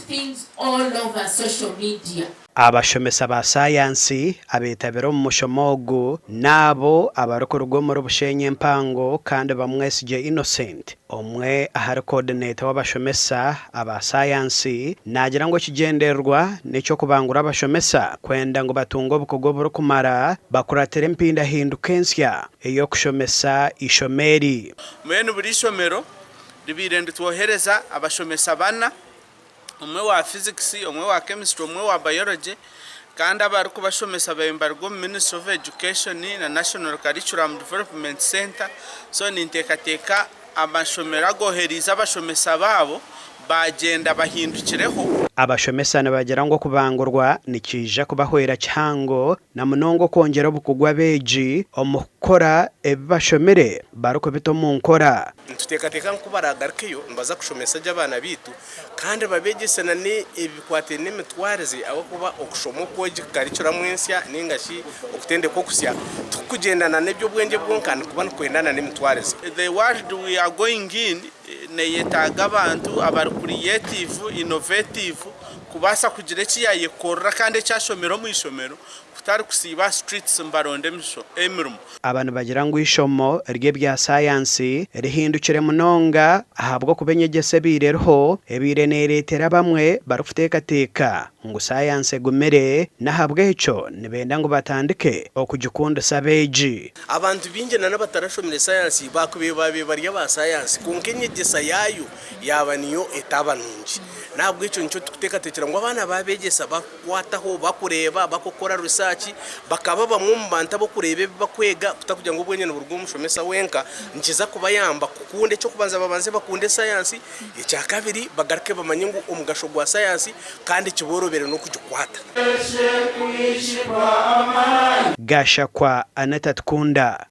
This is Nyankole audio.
things all over social media. Abashomesa ba saayansi abeetabire omu mushomo ogu n'abo abarikuruga omuri Bushenyi empango kandi Bamwesigye Innocent, omwe ahari koodineeta w'abashomesa aba saayansi naagira ngu ekigyendererwa n'eky'okubangura abashomesa kwenda ngu batunge obukugu oburikumara bakuratire empindahinduka ensya ey'okushomesa eishomo eri. Mbwenu buri ishomero ribaire nitwohereza abashomesa bana, omwe wa Physics, omwe wa Chemistry, omwe wa Biology kandi abarikubashomesa babaire nibaruga omu Ministry of Education na National Curriculum Development Centre so ninteekateeka amashomero agoohereize abashomesa baabo baagyenda bahindukireho. Abashomesa nibagira ngu okubangurwa nikiija kubahwera kihango na munonga okwongyera obukugu abeegi omu kukora ebi bashomire barikubita omu nkora. Nituteekateeka ngu ku baraagarukeyo nibaza kushomesa gye abaana baitu kandi babeegyese na n'ebikwatiraine n'emitwarize ahabw'okuba okushoma okw'egi karikuramu ensya nainga shi okutendekwa okusya tikukugyendana n'eby'obwengye bwonka nikuba nikwendana n'emitwarize. The world we are going in neyetaaga abantu abari creative, innovative kubaasa kugira eki yayekorera kandi eki ashomire omu ishomero kutari kusiiba aha streets nibaronda emirimo. Aba nibagira ngu eishomo ry'ebya sayansi rihindukire munonga ahabw'okuba enyegyesa ebaire eriho ebaire neereetera abamwe barikuteekateeka ngu sayansi egumire n'ahabw'ekyo nibenda ngu batandike okugikundisa abeegi. Abantu baingi na n'abatarashomire sayansi baakubaire baabaire bari aba sayansi kwonka enyegyesa yaayo yaaba niyo etaaba nungi. N'ahabw'ekyo nikyo turikuteekateekyera ngu abaana baabeegyesa bakukwataho, bakureeba, bakukora research, bakaba bamwe omu bantu ab'okureeba ebi bakwega kutakugira ngu obwengye niburuga omu mushomesa wenka, nikiza kubayamba kukunda eky'okubanza babanze bakunde sayansi, ekyakabiri bagaruke bamanye ngu omugasho gwa sayansi kandi kiboorobere n'okugikwata. Gashakwa Annet Atukunda.